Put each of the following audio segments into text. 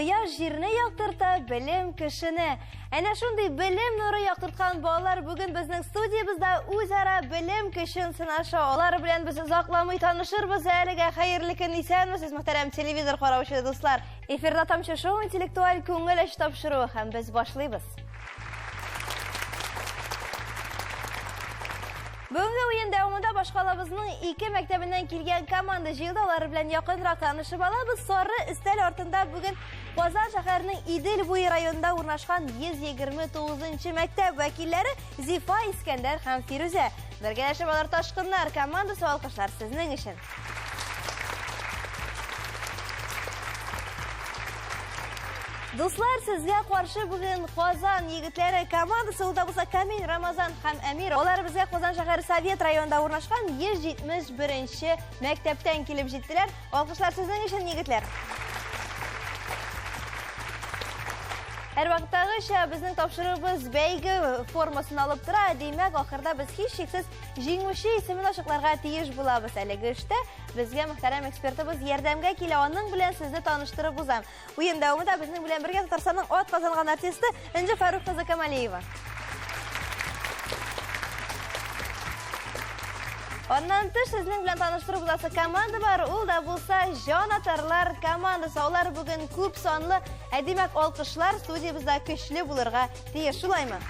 Кояш җирне яктырта, белем кешене. Әнә шундый белем нуры яктырткан балалар бүген безнең студиябездә үзара белем көчен сынаша. Алар белән без озакламый танышырбыз. Әлегә хәерле көн, исәнмесез, мөхтәрәм телевизор караучы дуслар. Эфирда Тамчы шоу интеллектуаль күңел ачу тапшыруы һәм без башлыйбыз. Бүгенге уен дәвамында башкалабызның ике мәктәбеннән килгән команда җыелды. Алар белән якынрак танышып алабыз. Сары өстәл артында бүген Казан шәһәренең Идел буе районында урнашкан 129 мәктәп вәкилләре Зифа, Искәндәр һәм Фирүзә. Бергәләшеп алар Ташкыннар командасы алкышлар сезнең өчен. Дуслар, сезгә каршы бүген Казан егетләре командасы, ул да булса Камил, Рамазан һәм Әмир. Алар безгә Казан шәһәре Совет районында урнашкан 171 мәктәптән килеп җиттеләр. Алкышлар сезнең өчен, егетләр. Һәрвакыттагыча безнең тапшыруыбыз бәйге формасын алып тора. Димәк, ахырда без һичшиксез җиңүче исемен ачыкларга тиеш булабыз. Әлеге эштә безгә мөхтәрәм экспертыбыз ярдәмгә килә. Аның белән сезне таныштырып узам. Уен дәвамында безнең белән бергә Татарстанның ат казанган артисты Энҗе Фарух кызы Камалиева. Аннан тыш сезнең белән таныштырып узасы команда бар. Ул да булса Җан атарлар командасы. Алар бүген күп санлы, ә димәк алкышлар студиябездә көчле булырга тиеш. Шулаймы?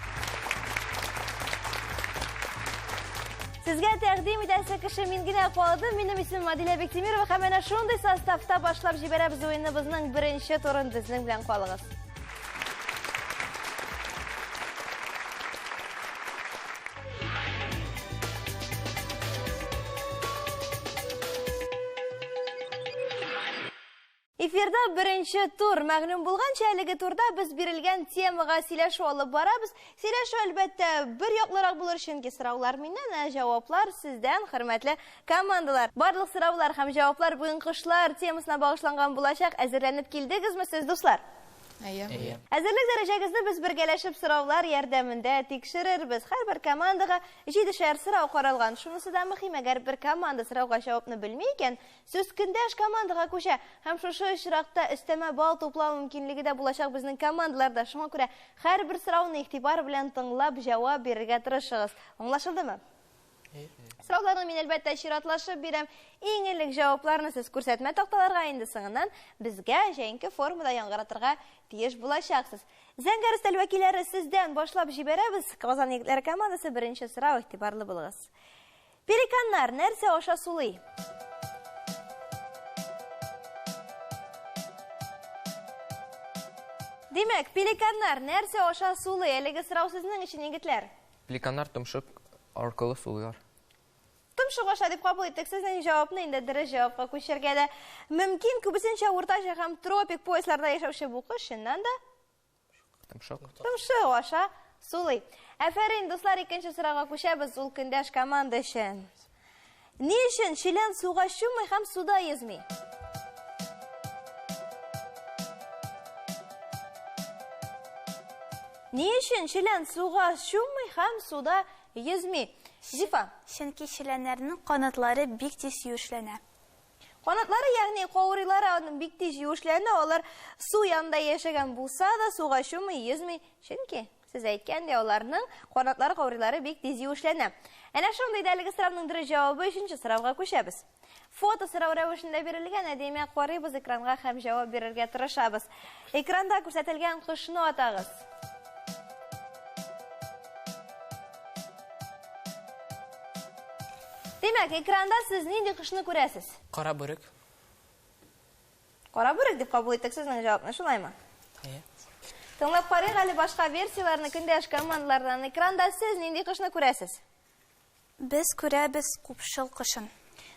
Сезгә тәкъдим итәсе кеше мин генә калдым. Минем исемем Адилә Бектимирова һәм әнә шундый составта башлап җибәрәбез уеныбызның беренче турын. Безнең белән калыгыз. Эфирда беренче тур. Мәгълүм булганча, әлеге турда без бирелгән темага сөйләшү алып барабыз. Сөйләшү, әлбәттә, бер яклырак булыр, чөнки сораулар миннән, ә җаваплар сездән, хөрмәтле командалар. Барлык сораулар һәм җаваплар бүген кошлар темасына багышланган булачак. Әзерләнеп килдегезме сез, дуслар? Әйе. Әйе. Әзерлек дәрәҗәгезне без бергәләшеп сораулар ярдәмендә тикшерербез. Һәрбер командага җидешәр сорау каралган. Шунысы да мөһим, әгәр бер команда сорауга җавапны белми икән, Сүз көндәш командага күчә һәм шушы очракта өстәмә балл туплау мөмкинлеге дә булачак безнең командаларда. Шуңа күрә һәрбер сорауны игътибар белән тыңлап җавап бирергә тырышыгыз. Аңлашылдымы? Сорауларны мин әлбәттә чиратлашып бирәм. Иң элек җавапларны сез күрсәтмә такталарга, инде соңыннан безгә җәенке формада яңгыратырга тиеш булачаксыз. Зәңгәр өстәл вәкилләре, сездән башлап җибәрәбез. Казан егетләре командасы беренче сорау, игътибарлы булыгыз. Пеликаннар нәрсә аша сулый? Димәк, пеликаннар нәрсә аша сулый? Әлеге сорау сезнең өчен, егетләр. Пеликаннар томшык аркылы сулыйлар. Томшык аша дип кабул иттек сезнең җавапны, инде дөрес җавапка күчәргә дә мөмкин. Күбесенчә уртача һәм тропик поясларда яшәүче бу кош чыннан да Томшык. Томшык аша сулый. Әфәрин, дуслар, икенче сорауга күчәбез, ул көндәш команда өчен. Ни өчен челән суга чуммый һәм суда йөзми? Ни өчен челән суга чуммый һәм суда йөзми? Зифа. Чөнки челәннәрнең канатлары бик тиз юешләнә. Канатлары, ягъни каурыйлары аның бик тиз юешләнә, алар су янында яшәгән булса да, суга чуммый, йөзми, чөнки, сез әйткәндәй, аларның канатлары, каурыйлары бик тиз юешләнә. Әнә шундый да әлеге сорауның дөрес җавабы, өченче сорауга күчәбез. Фото сорау рәвешендә бирелгән, ә димәк, карыйбыз экранга һәм җавап бирергә тырышабыз. Экранда күрсәтелгән кошны атагыз. Димәк, экранда сез нинди кошны күрәсез? Кара бүрек. Кара бүрек дип кабул иттек сезнең җавапны, шулаймы? Әйе. Тыңлап карыйк әле башка версияләрне көндәш командалардан. Экранда сез нинди кошны күрәсез? Без күрәбез купшыл кошын.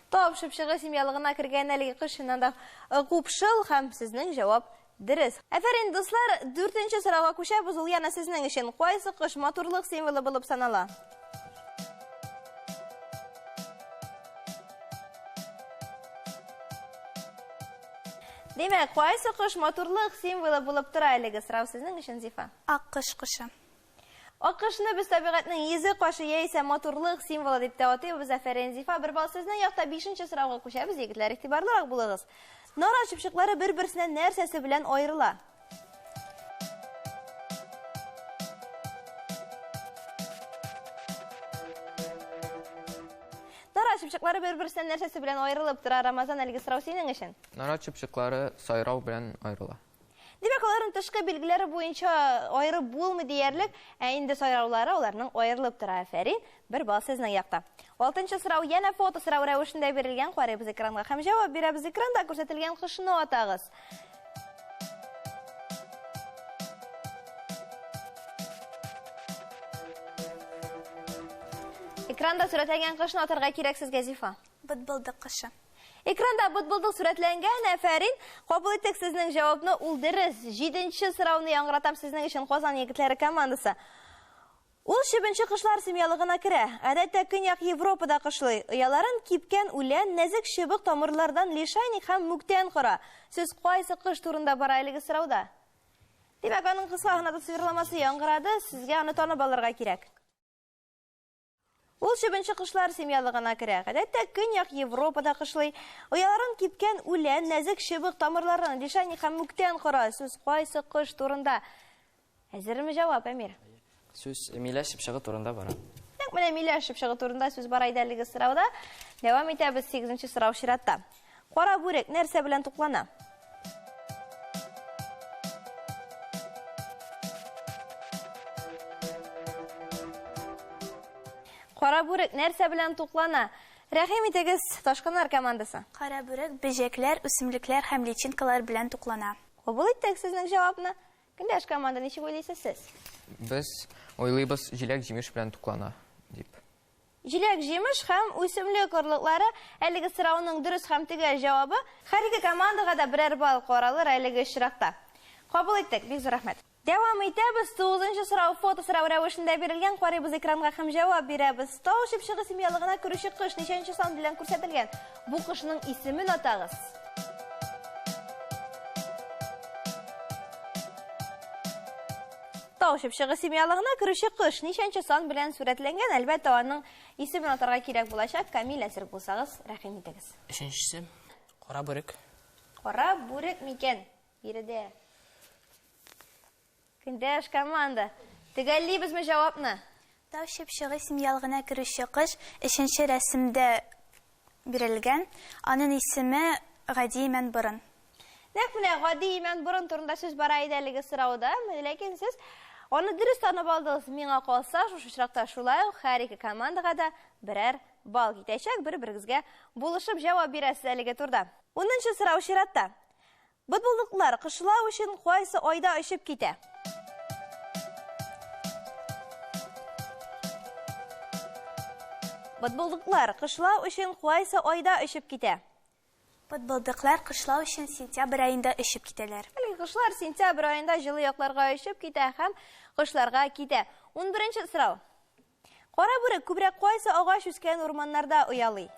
Тап чыпчыгы семьялыгына кергән әлеге кош чыннан да э, купшыл һәм сезнең җавап дөрес. Әфәрин, дуслар, дүртенче сорауга күчәбез, ул янә сезнең өчен. Кайсы кош матурлык символы булып санала? Димәк, кайсы кош матурлык символы булып тора әлеге сорау сезнең өчен, Зифа? Аккош кошы. Аккошны без табигатьнең йөзе кашы яисә матурлык символы дип тә атыйбыз. Әфәрин, Зифа, бер балл сезнең якта. Бишенче сорауга күчәбез, егетләр, игътибарлырак булыгыз. Нарат чыпчыклары бер-берсеннән нәрсәсе белән аерыла? Нарат чыпчыклары бер-берсеннән нәрсәсе белән аерылып тора? Рамазан, әлеге сорау синең өчен. Нарат чыпчыклары сайрау белән аерыла. Димәк, аларның тышкы билгеләре буенча аерып булмый диярлек, ә инде сайраулары аларның аерылып тора. Афәрин, бер балл сезнең якта. Алтынчы сорау янә фото сорау рәвешендә бирелгән. Карыйбыз экранга һәм җавап бирәбез. Экранда күрсәтелгән кошны атагыз. Экранда сурәтләнгән кошны атарга кирәк сезгә, Зифа. Бытбылдык кошы. Экранда бытбылдык сурәтләнгән, афәрин. Кабул иттек сезнең җавапны, ул дөрес. Җиденче сорауны яңгыратам сезнең өчен, Казан егетләре командасы. Ул чебенче кошлар семьялыгына керә. Гадәттә Көньяк Европада кышлый. Ояларын кипкән үлән, нәзек чыбык тамырлардан, лишайник һәм мүктән кора. Сүз кайсы кош турында бара әлеге сорауда? Димәк, аның кыска гына тасвирламасы яңгырады, сезгә аны танып алырга кирәк. Ул чебенче кошлар семьялыгына керә. Гадәттә Көньяк Европада кышлый. Ояларын кипкән үлән, нәзек чыбык тамырларын, лишайник һәм мүктән кора. Сүз кайсы кош турында? Әзерме җавап, Әмир? Сүз миләш чыпчыгы турында бара. Нәкъ менә миләш чыпчыгы турында сүз бара иде әлеге сорауда. Дәвам итәбез, 8 сорау чиратта. Кара бүрек нәрсә белән туклана? Кара бүрек нәрсә белән туклана? Рәхим итегез, Ташкыннар командасы. Кара бүрек бөҗәкләр, үсемлекләр һәм личинкалар белән туклана. Кабул иттек сезнең җавапны. Көндәш команда, ничек уйлыйсыз сез? Без уйлыйбыз, җиләк-җимеш белән туклана дип. Җиләк-җимеш һәм үсемлек орлыклары әлеге сорауның дөрес һәм төгәл җавабы. Һәр ике командага да берәр балл каралыр әлеге очракта. Кабул иттек, бик зур рәхмәт. Дәвам итәбез. 9 сорау фото сорау рәвешендә бирелгән. Карыйбыз экранга һәм җавап бирәбез. Тау чыпчыгы семьялыгына керүче кош ничәнче сан белән күрсәтелгән? Бу кошның исемен атагыз. Тау чыпчыгы семьялыгына керүче кош ничәнче сан белән сурәтләнгән? Әлбәттә, аның исемен атарга кирәк булачак. Камил, әзер булсагыз, рәхим итегез. Өченчесе кара бүрек. Кара бүрек микән? Биредә. Көндәш команда. Төгәллибезме җавапны? Тау чыпчыгы семьялыгына керүче кош өченче рәсемдә бирелгән. Аның исеме Гади имән борын. Нәкъ менә гади имән борын турында сүз бара иде әлеге сорауда, ләкин сез аны дөрес танып алдыгыз. Миңа калса, шушы очракта шулай ук һәр ике командага да берәр балл китәчәк. Бер-берегезгә булышып җавап бирәсез әлеге турда. 10 сорау чиратта. Бытбылдыклар кышлау өчен кайсы айда очып китә? Бытбылдыклар кышлау өчен кайсы айда очып китә? Бытбылдыклар кышлау өчен сентябрь аенда очып китәләр. Әлеге кошлар сентябрь аенда җылы якларга очып китә һәм кышларга китә. 11 сорау. Кара бүрек күбрәк кайсы агач үскән урманнарда оялый?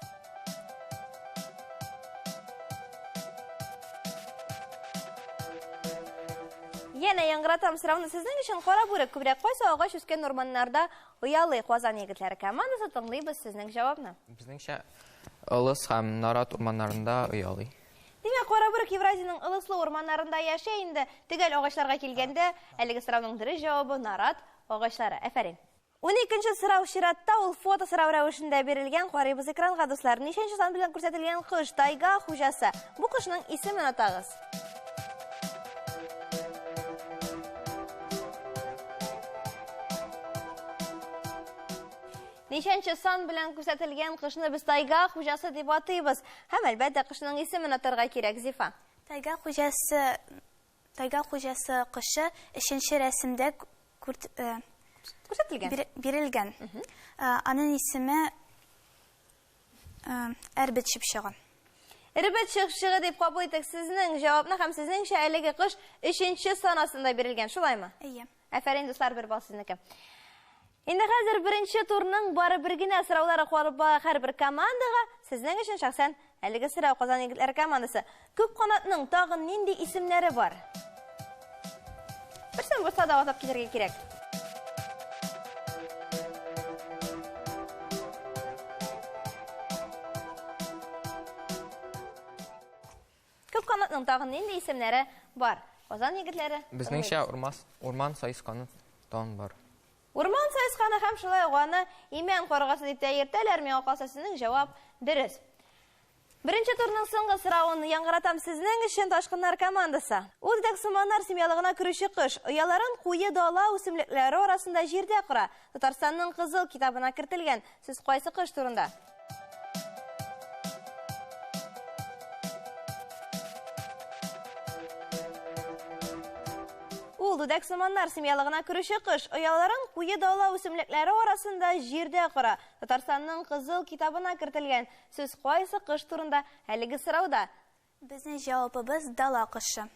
Янә яңгыратам сорауны сезнең өчен. Кара бүрек күбрәк кайсы агач үскән урманнарда оялый? Казан егетләре командасы, тыңлыйбыз сезнең җавапны. Безнеңчә, ылыс һәм нарат урманнарында оялый. Димәк, кара бүрек Евразиянең ылыслы урманнарында яшәй инде. Төгәл агачларга килгәндә, әлеге сорауның дөрес җавабы нарат агачлары. Афәрин. 12 сорау чиратта, ул фото сорау рәвешендә бирелгән. Карыйбыз экранга, дуслар. Ничәнче сан белән күрсәтелгән кош тайга хуҗасы? Бу кошның исемен атагыз. Ничәнче сан белән күрсәтелгән кошны без тайга хуҗасы дип атыйбыз? Һәм әлбәттә кошның исемен атарга кирәк, Зифа. Тайга хуҗасы кошы өченче рәсемдә күрсәтелгән. Бирелгән. Аның исеме Эрбет чыпчыгы. Эрбет чыпчыгы дип кабул иттек сезнең җавапны һәм сезнеңчә әлеге кош өченче сан астында бирелгән, шулаймы? Әйе. Афәрин, дуслар, бер балл сезнеке. Инде хәзер беренче турның бары бер генә сораулары калып бара һәрбер командага. Сезнең өчен шәхсән әлеге сорау Казан егетләре командасы. Күп канатның тагын нинди исемнәре бар? Берсен булса да атап китәргә кирәк. Күп Канатның тагын нинди исемнәре бар? Казан егетләре. Безнеңчә урмас, урман саесканы тагын бар. Урман саесканы һәм шулай ук аны имән каргасы дип тә йөртәләр. Миңа калса, сезнең җавап дөрес. Беренче турның соңгы соравын яңгыратам сезнең өчен, Ташкыннар командасы. Ул дәксыманнар семьялыгына керүче кош. Ояларын куе дала үсемлекләре арасында җирдә кора. Татарстанның Кызыл китабына кертелгән. Сүз кайсы кош турында? Ул дүдәксыманнар семьялыгына керүче кош. Ояларын куе дала үсемлекләре арасында җирдә кора. Татарстанның Кызыл китабына кертелгән. Сүз кайсы кош турында әлеге сорауда? Безнең җавабыбыз дала кошы.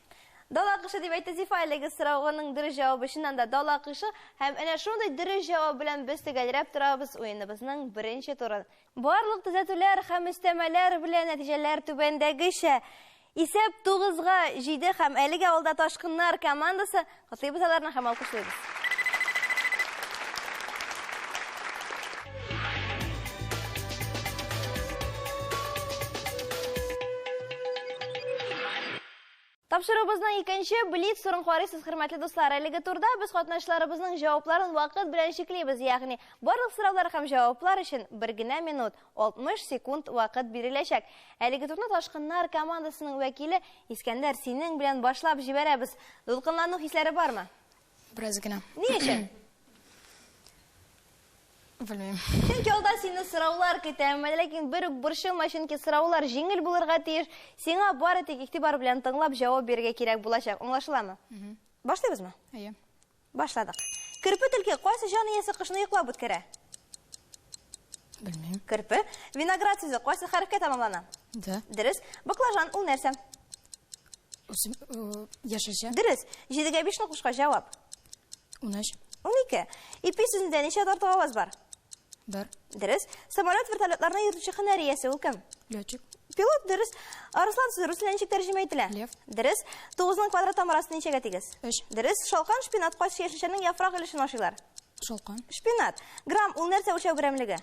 Дала кошы дип әйтте Зифа, әлеге сорауның дөрес җавабы чыннан да дала кошы һәм әнә шундый дөрес җавап белән без төгәлрәп торабыз уеныбызның беренче турын. Барлык төзәтүләр һәм өстәмәләр белән нәтиҗәләр түбәндәгечә. Исәп 9-га 7 һәм әлеге авылда Ташкыннар командасы. Котлыйбыз аларны һәм алкышлыйбыз. Тапшыруыбызның икенче блиц турын карыйсыз, хөрмәтле дуслар. Әлеге турда без катнашчыларыбызның җавапларын вакыт белән чиклибез, ягъни барлык сораулар һәм җаваплар өчен бер генә минут 60 секунд вакыт биреләчәк. Әлеге турны Ташкыннар командасының вәкиле Искәндәр, синең белән башлап җибәрәбез. Дулкынлану хисләре бармы? Бераз генә. Ни өчен? Белмим. Чөнки алда сине сораулар көтә, әмма ләкин бер үк борчылма, чөнки сораулар җиңел булырга тиеш. Сиңа бары тик игътибар белән тыңлап җавап бирергә кирәк булачак. Аңлашыламы? Башлыйбызмы? Әйе. Башладык. Керпе төлке кайсы җан иясе кышны йоклап үткәрә? Белмим. Керпе. Виноград сүзе кайсы хәрефкә тәмамлана? Д. Дөрес. Баклажан ул нәрсә? Үсем, яшелчә. Дөрес. 7-гә 5-не кушкач җавап. 13. 12. Ипи сүзендә ничә тартык аваз бар? Бер. Дөрес. Самолет, вертолетларны йөртүче һөнәр иясе ул кем? Летчик. Пилот, дөрес. Арыслан сүзе рус теленә ничек тәрҗемә ителә? Лев. Дөрес. 9-ның квадрат тамыр асты ничәгә тигез? Өч. Дөрес. Шалкан, шпинат кайсы яшелчәнең яфрак өлешен ашыйлар? Шалкан. Шпинат. Грамм ул нәрсә үлчәү берәмлеге?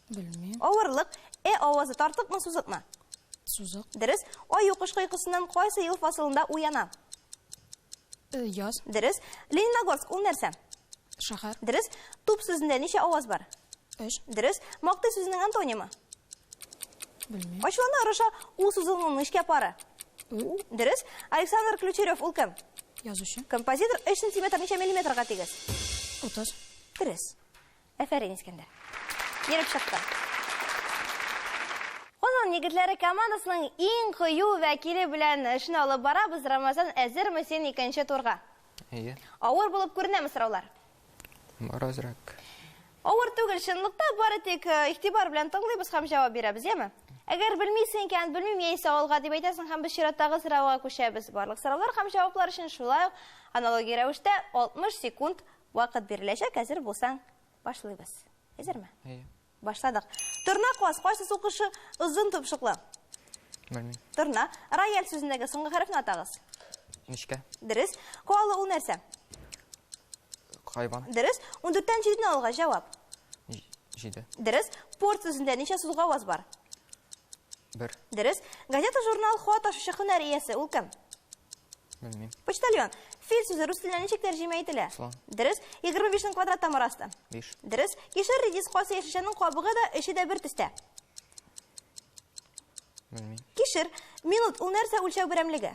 Белмим. Авырлык. Э авазы тартыкмы, сузыкмы? Сузык. Дөрес. Аю кышкы йокысыннан кайсы ел фасылында уяна? Яз. Дөрес. Лениногорск ул нәрсә? Шәһәр. Дөрес. Туп сүзендә ничә аваз бар? Өч. Дөрес. Мактый сүзенең антонимы? Белмим. Ачулана, орыша, ул сузылуның нечкә пары. У. Дөрес. Александр Ключерев ул кем? Язучы. Композитор. 3 сантиметр ничә миллиметрга тигез? 30. Дөрес. Әфәрин, Искәндәр. Йөреп чыкты. Казан егетләре командасының иң кыю вәкиле белән эшне алып барабыз. Рамазан, әзерме син икенче турга? Әйе. Авыр булып күренәме сораулар? Бар азрак. Авыр түгел, чынлыкта бары тик игътибар белән тыңлыйбыз һәм җавап бирәбез, яме? Әгәр белмисең икән, белмим яисә алга дип әйтәсең һәм без чираттагы сорауга күчәбез. Барлык сораулар һәм җаваплар өчен шулай ук аналогия рәвештә 60 секунд вакыт биреләчәк. Әзер булсаң, башлыйбыз. Әзерме? Әйе. Башладык. Торна каз кайсы су кошы озын томшыклы? Белмим. Торна. Рояль сүзендәге соңгы хәрефне атагыз. Нечкә. Дөрес. Коала ул нәрсә? Хайван. Дөрес. 14-тән 7-не алгач җавап. 7. Дөрес. Порт сүзендә ничә сузык аваз бар? 1. Дөрес. Газета, журнал, хат ташучы һөнәр иясе ул кем? Белмим. Почтальон. Фил сүзе рус теленә ничек тәрҗемә ителә? Слон. Дөрес. 25-нең квадрат тамыр асты. 5. Дөрес. Кишер, редис, кайсы яшелчәнең кабыгы да, эче дә бер төстә? Белмим. Кишер. Минут ул нәрсә үлчәү берәмлеге?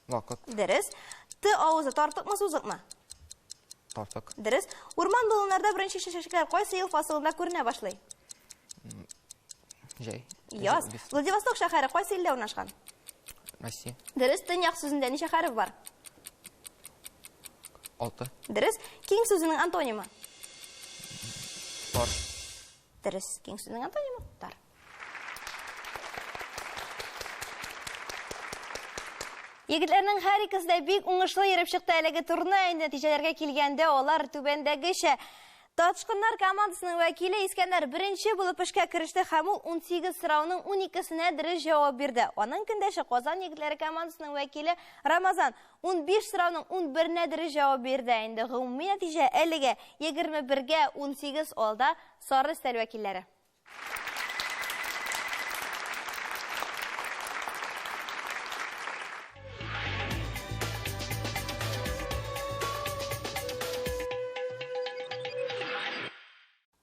Вакыт. Дөрес. Т авызы тартыкмы, сузыкмы? Тартык. Дөрес. Урман болыннарда беренче чәчәкләр кайсы ел фасылында күренә башлый? Җәй. Яз. Владивосток шәһәре кайсы илдә урнашкан? Россия. Дөрес. Төньяк сүзендә ничә хәреф бар? 6. Дөрес. Киң сүзенең антонимы? Тар. Дөрес. Киң сүзенең антонимы тар. Егетләрнең һәр икесе дә бик уңышлы йөреп чыкты әлеге турны. Инде нәтиҗәләргә килгәндә алар түбәндәгечә. Ташкыннар командасының вәкиле Искәндәр беренче булып эшкә кереште һәм ул 18 сорауның 12-сенә дөрес җавап бирде. Аның көндәше Казан егетләре командасының вәкиле Рамазан 15 сорауның 11-нә дөрес җавап бирде. Инде гомуми нәтиҗә әлегә 21-гә 18 алда сары өстәл вәкилләре.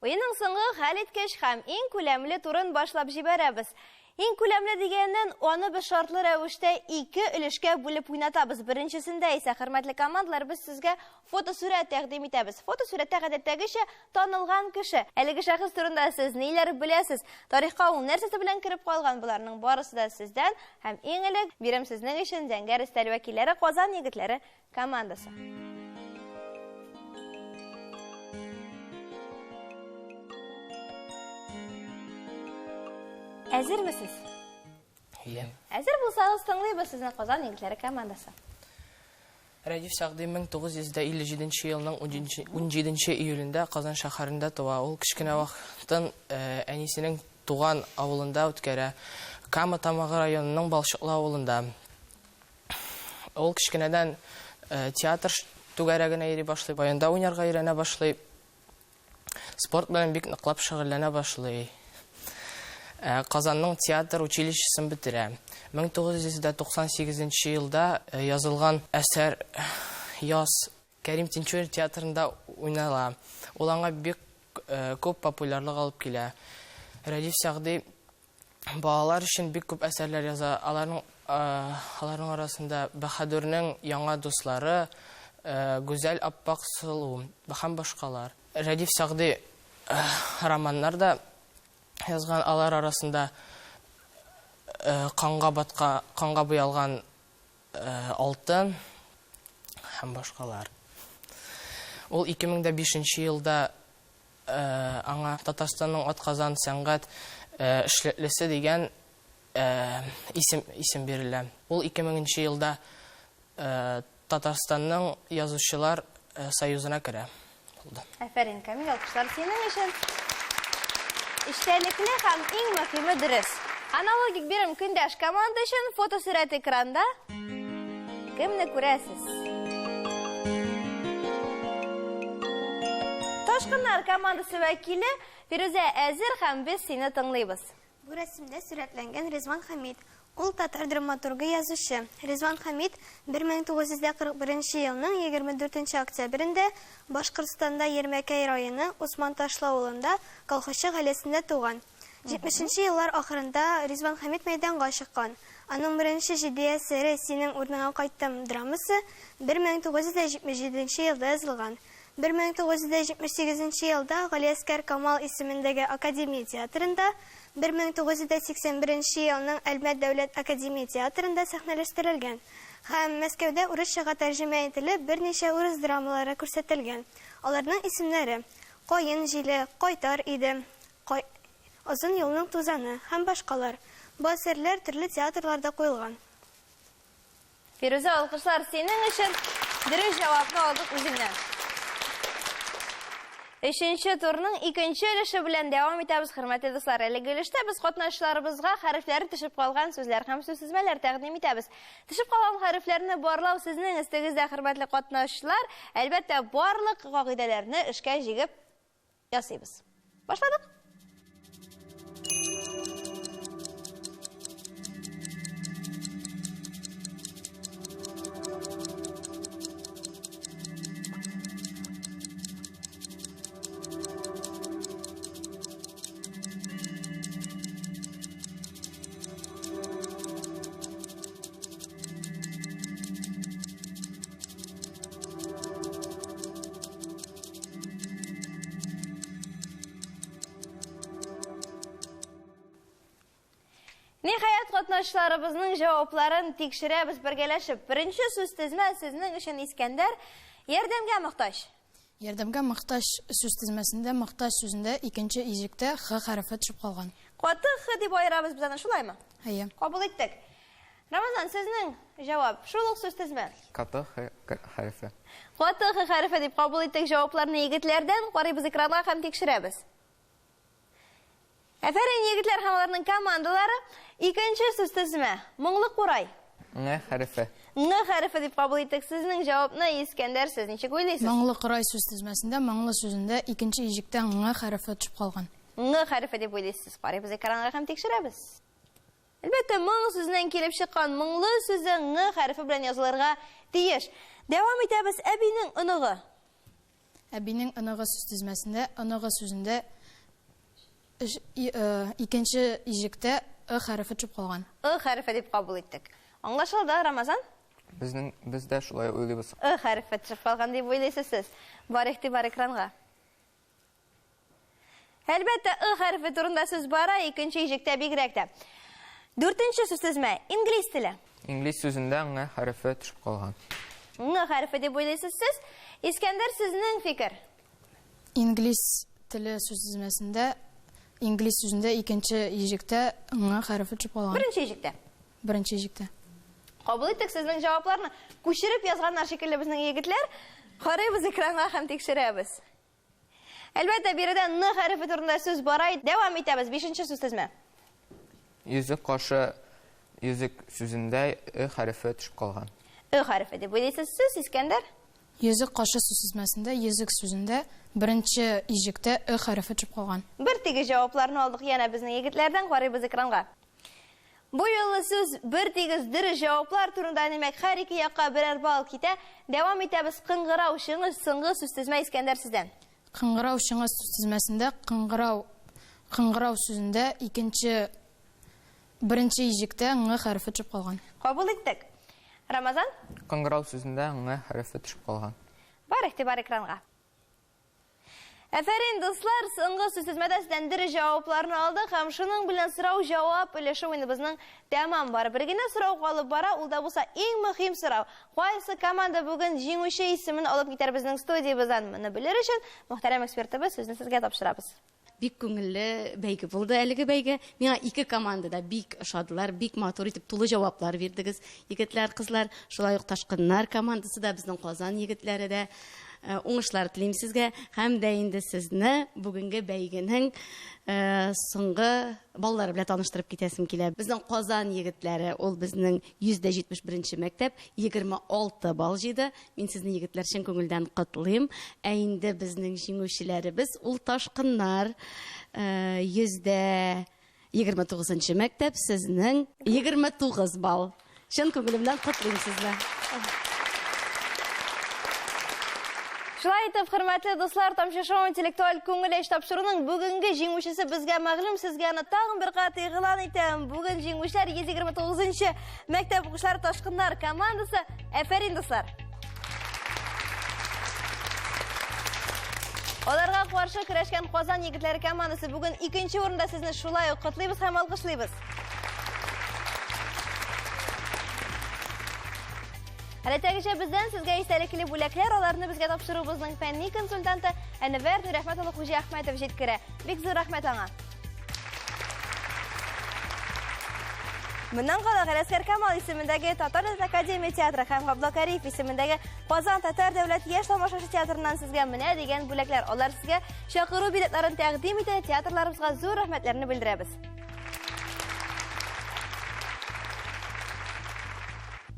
Уенның соңгы хәлиткеч һәм иң күләмле турын башлап җибәрәбез. Иң күләмле дигәннән, аны без шартлы рәвештә ике өлешкә бүлеп уйнатабыз. Беренчесендә исә, хөрмәтле командалар, без сезгә фотосурәт тәкъдим итәбез. Фотосурәттә гадәттәгечә танылган кеше. Әлеге шәхес турында сез ниләр беләсез? Тарихка ул нәрсәсе белән кереп калган? Боларның барысы да сездән. Һәм иң элек бирем сезнең өчен Зәңгәр өстәл вәкилләре Казан егетләре командасы. Әзермесез? Иә. Әзер булсагыз, тыңлыйбыз сезне Казан егетләре командасы. Рәдиф Сәгъди 1957 елның 17 июлендә Казан шәһәрендә туа. Ул кечкенә вакытын әнисенең туган авылында үткәрә. Кама Тамагы районының Балчыклы авылында. Ул кечкенәдән театр түгәрәгенә йөри башлый, баянда уйнарга өйрәнә башлый. Спорт белән бик ныклап шөгыльләнә башлый. Казанның театр училищесын бетерә. 1998 елда язылган әсәр Яз Кәрим Тинчурин театрында уйнала. Ул аңа бик күп популярлык алып килә. Рәдиф Сәгъди балалар өчен бик күп әсәрләр яза. Аларның аларның арасында Баһадурның яңа дуслары, Гүзәл аппак сылу һәм башкалар. Рәдиф Сәгъди романнар да язган. Алар арасында Канга батка, канга буялган алтын һәм башкалар. Ул 2005 елда аңа Татарстанның атказан сәнгать эшлеклесе дигән исем исем бирелә. Ул 2000 елда Татарстанның язучылар союзына керә. Булды. Афәрин, Камил, алкышлар синең өчен. Эчтәлекле һәм иң мөһиме дөрес. Аналогик бирем көндәш команда өчен фотосурәт экранда. Кемне күрәсез? Ташкыннар командасы вәкиле Фирүзә әзер һәм без сине тыңлыйбыз. Бу рәсемдә сурәтләнгән Ризван Хәмид. Ул татар драматургы, язучы. Ризван Хәмид 1941 елның 24 октябрендә Башкортстанда Ермәкәй районы Усман Ташлы авылында колхозчы гаиләсендә туган. 70 нче еллар ахырында Ризван Хәмид мәйданга чыккан. Аның беренче җитди әсәре Синең урыныңа кайттым драмасы 1977 елда язылган. 1978 елда Галиәскәр Камал исемендәге академия театрында, 1981 елның Әлмәт дәүләт академия театрында сәхнәләштерелгән һәм Мәскәүдә урысчага тәрҗемә ителеп берничә урыс драмалары күрсәтелгән. Аларның исемнәре, Каен җиле, Кайтар иде, Кай Озын юлның тузаны һәм башкалар. Бу әсәрләр төрле театрларда куелган. Фирүзә, алкышлар синең өчен. Дөрес җавапны алдык үзеңнән. Өченче турның икенче өлеше белән дәвам итәбез, хөрмәтле дуслар. Әлеге өлештә без катнашчыларыбызга хәрефләре төшеп калган сүзләр һәм сүзтезмәләр тәкъдим итәбез. Төшеп калган хәрефләрне барлау сезнең өстегездә, хөрмәтле катнашчылар. Әлбәттә, барлык кагыйдәләрне эшкә җигеп ясыйбыз. Башладык. Ниһаять, катнашчыларыбызның җавапларын тикшерәбез бергәләшеп. Беренче сүз тезмә сезнең өчен Искәндәр ярдәмгә мохтаҗ. Ярдәмгә мохтаҗ сүз тезмәсендә мохтаҗ сүзендә икенче иҗектә х хәрефе төшеп калган. Каты х дип аерабыз без аны, шулаймы? Әйе. Кабул иттек. Рамазан, сезнең җавап, шул ук сүз тезмә. Каты Х хәрефе. Каты Х хәрефе дип кабул иттек җавапларны егетләрдән. Карыйбыз экранга һәм тикшерәбез. Афәрин, егетләр һәм аларның командалары. Икенче сүз тезмә. Моңлы курай. Ң хәрефе. Ң хәрефе дип кабул иттек сезнең җавапны, Искәндәр, сез ничек уйлыйсыз? Моңлы курай сүз тезмәсендә моңлы сүзендә икенче иҗектә ң хәрефе төшеп калган. Ң хәрефе дип уйлыйсыз. Карыйбыз экранга һәм тикшерәбез. Әлбәттә, моң сүзеннән килеп чыккан моңлы сүзе ң хәрефе белән язылырга тиеш. Дәвам итәбез. Әбинең оныгы. Әбинең оныгы сүзтезмәсендә оныгы сүзендә Икенче иҗектә Ы хәрефе төшеп калган. Ы хәрефе дип кабул иттек. Аңлашылды, Рамазан? Безнең без дә шулай уйлыйбыз. Ы хәрефе төшеп калган дип уйлыйсыз сез. Бар игътибар экранга. Әлбәттә, Ы хәрефе турында сүз бара, икенче иҗектә бигрәк тә. Дүртенче сүзтезмә, инглиз теле. Инглиз сүзендә ң хәрефе төшеп калган. Ң хәрефе дип уйлыйсыз сез. Искәндәр, сезнең фикер? Инглиз теле сүзтезмәсендә инглиз сүзендә икенче иҗектә ң хәрефе төшеп калган. Беренче иҗектә. Беренче иҗектә. Кабул иттек сезнең җавапларны. Күчереп язганнар шикелле безнең егетләр. Карыйбыз экранга һәм тикшерәбез. Әлбәттә, биредә Н хәрефе турында сүз бара. Дәвам итәбез. Бишенче сүзтезмә. Йөзек кашы йөзек сүзендә Ө хәрефе төшеп калган. Ө хәрефе дип уйлыйсыз сез, Искәндәр? Йөзек кашы сүзтезмәсендә йөзек сүзендә беренче иҗектә Ө хәрефе төшеп калган. Бер тигез җавапларны алдык янә безнең егетләрдән. Карыйбыз экранга. Бу юлы сүз бер тигез дөрес җаваплар турында, димәк, һәр ике якка берәр балл китә. Дәвам итәбез. Кыңгырау чыңы соңгы сүзтезмә Искәндәр сездән. Кыңгырау чыңы сүзтезмәсендә кыңгырау кыңгырау сүзендә икенче беренче иҗектә ң хәрефе төшеп калган. Кабул иттек. Рамазан? Кыңгырау сүзендә ң хәрефе төшеп калган. Бар игътибар экранга. Әфәрин, дуслар, соңгы сүзтезмәдә сездән дөрес җавапларны алдык һәм шуның белән сорау-җавап өлеше уеныбызның тәмам. Бары бер генә сорау калып бара, ул да булса иң мөһим сорау. Кайсы команда бүген җиңүче исемен алып китәр безнең студиябездән? Моны белер өчен, мөхтәрәм экспертыбыз, сүзне сезгә тапшырабыз. Бик күңелле бәйге булды әлеге бәйге. Миңа ике команда да бик ошадылар, бик матур итеп тулы җаваплар бирдегез, егетләр, кызлар. Шулай ук Ташкыннар командасы да, безнең Казан егетләре дә. Уңышлар телим сезгә һәм дә инде сезне бүгенге бәйгенең соңгы баллары белән таныштырып китәсем килә. Безнең Казан егетләре, ул безнең 171 мәктәп, 26 балл җыйды. Мин сезне егетләр чын күңелдән котлыйм. Ә инде безнең җиңүчеләребез ул Ташкыннар, 129 мәктәп, сезнең 29 балл. Чын күңелемнән котлыйм сезне. Шулай итеп, хөрмәтле дуслар, Тамчы шоу интеллектуаль күңел ачу тапшыруның бүгенге җиңүчесе безгә мәгълүм, сезгә аны тагын бер кат игълан итәм. Бүген җиңүчеләр 129 мәктәп укучылары Ташкыннар командасы. Әфәрин, дуслар! Аларга каршы көрәшкән Казан егетләре командасы бүген икенче урында, сезне шулай ук котлыйбыз һәм алкышлыйбыз. Гадәттәгечә бездән сезгә истәлекле бүләкләр, аларны безгә тапшыруыбызның фәнни консультанты Әнвәр Нурәхмәт улы Хуҗиәхмәтов җиткерә. Бик зур рәхмәт аңа. Моннан кала Галәскәр Камал исемендәге Татар дәүләт академия театры һәм Габдулла Кариев исемендәге Казан татар дәүләт яшь тамашачы театрыннан сезгә менә дигән бүләкләр. Алар сезгә чакыру билетларын тәкъдим итә. Театрларыбызга зур рәхмәтләрне белдерәбез.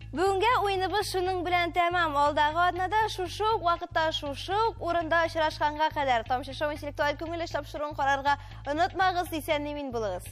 Бүгенге уеныбыз шуның белән тәмам. Алдагы атнада шушы ук вакытта, шушы ук урында очрашканга кадәр Тамчы шоу интеллектуаль күңел эш тапшыруын карарга онытмагыз. Исән-имин булыгыз.